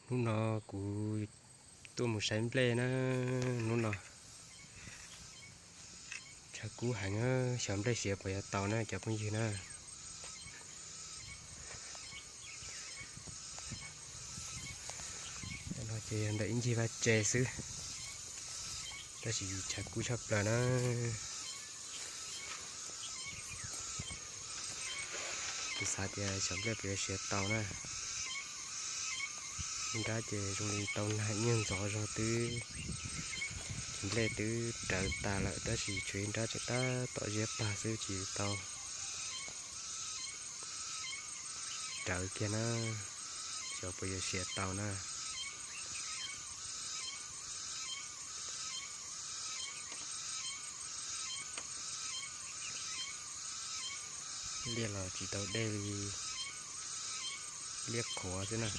Hnub no kuv tuaj mus saib nplej na, hnub no tshav kub heev, xyov nplej siav puas yuav tau na cov phooj ywg na. No ces yog ntawm ib ncig vaj tse xwb, tab sis tshav kub tshaj plaws na. Kuv xav tias xyov nplej puas yuav siav tau na. Ib nrab ces zoo li tau nag ib nyuag ntxov zog twb, nplej twb rawv tas lawm tab sis tshuav ib nrab tseem tab tom ziab pag xwb tsis tau rawv kiag na. Xyov puas yuav siav tau na. Liaj los tsis tau dej li, liaj qhuav xwb na.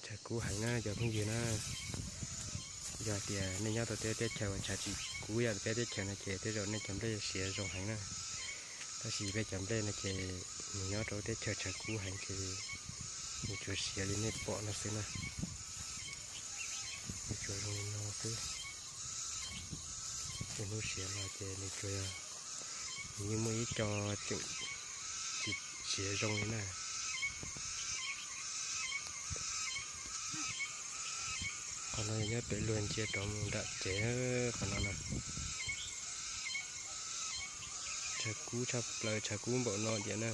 Tshav kub heev na cov phooj ywg na. Yog tias nej nyob rau tej teb chaws uas tshav tsis kub yam peb teb chaws no ces tej zaum nej cov nplej siav zoo heev na. Tab sis peb cov nplej no ces nws nyob rau teb chaws tshav kub heev ces nws tsuas siav li nej pom no xwb na. Nws tsuas zoo li no xwb. Ces hnub siav los ces nws tsuas yog, nws yeej muaj ib co tseem tsis siav zoo li na. Qhov no yog nyob pem luag ntsia rov mus nram tsev, qhov no na. Tshav kub tshaj plaws, tshav kub npaum no tiag na.